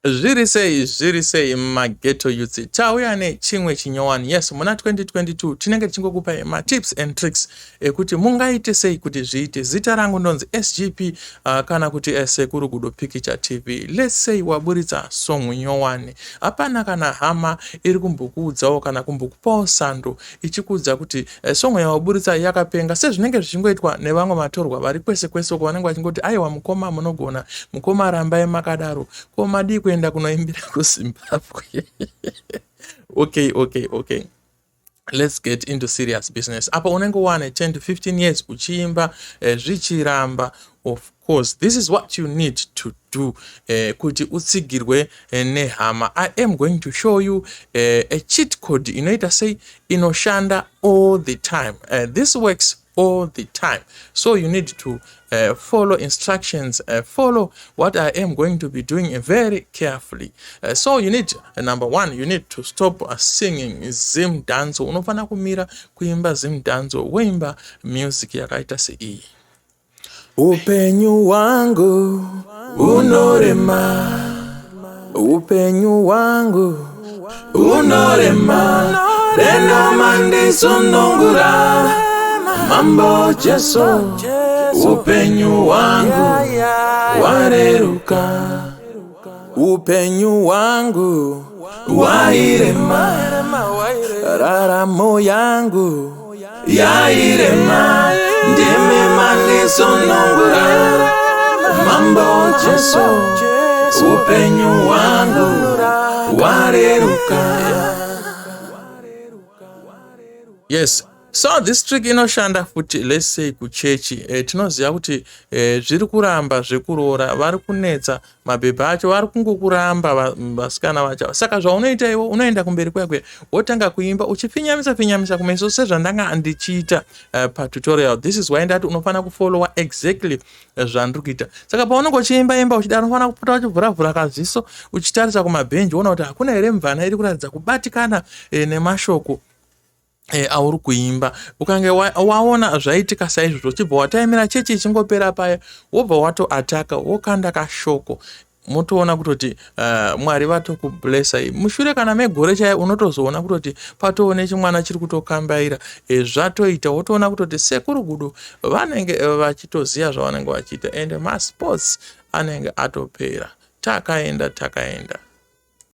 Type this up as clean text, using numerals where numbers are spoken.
Zviri sei, zviri sei maghetto youths, tauya nechimwe chinyowani. Yes, muna 2022 tinenge tichingokupai matips and tricks ekuti mungaite sei kuti zviite. Zita rangu ndonzi SGP, kana kuti Sekuru Gudo Pikicha TV. Let's say waburitsa song nyowani, hapana kana hama iri kumbokuudzawo kana kumbokupawo sando ichikuudza kuti song yawaburitsa yakapenga, sezvinenge zvichingoitwa nevamwe matorwa vari kwese kwese uko, vanenge vachingoti, "Aiwa mukoma, munogona mukoma, rambai makadaro." Ko madii kuenda kunoimbira kuZimbabwe? Okay, let's get into serious business. Apa unenge wane 10 to 15 years uchiimba, zvichiramba. Of course, this is what you need to do kuti utsigirwe nehama. I am going to show you a cheat code inoita sei, inoshanda all the time. This works all the time, so you need to follow instructions, follow what I am going to be doing very carefully. So you need, number one, you need to stop singing Zim dancehall. Unofanira kumira kuimba Zim dancehall, woimba music yakaita seiyi. Upenyu hwangu unorema, upenyu hwangu unorema, deno mandisunungura, Mambo Jesu, upenyu hwangu wareruka. Upenyu hwangu wairema, raramo yangu yairema, ndimi mandisunungura, Mambo Jesu, upenyu hwangu wareruka. Yes, so this trick inoshanda futi, let's say kuchechi. Tinoziva kuti zviri kuramba zvekuroora, vari kunetsa mabhebha acho, vari kungokuramba vasikana vacho. Saka zvaunoita iwo, unoenda kumberi kuya kuya, wotanga kuimba uchifinyamisa finyamisa kumeso, sezvandanga ndichiita patutorial. This is why ndati unofanira kufollowa exactly zvandiri kuita. Saka paunenge uchiimba imba uchidaro, unofanira kupota uchivhuravhura kaziso, uchitarisa kumabhenji, woona kuti hakuna here mvana iri kuratidza kubatikana nemashoko auri kuimba. Ukange waona zvaitika saizvozvo, uchibva wataimira chechi ichingopera paya, wobva watoataka, wokanda kashoko, motoona kutoti Mwari vatokublessai. Mushure kana megore chaiyo, unotozoona kutoti patoone chimwana chiri kutokambaira. Zvatoita, wotoona kutoti Sekuru Gudo vanenge vachitoziva zvavanenge vachiita, ende masports anenge atopera. Takaenda, takaenda.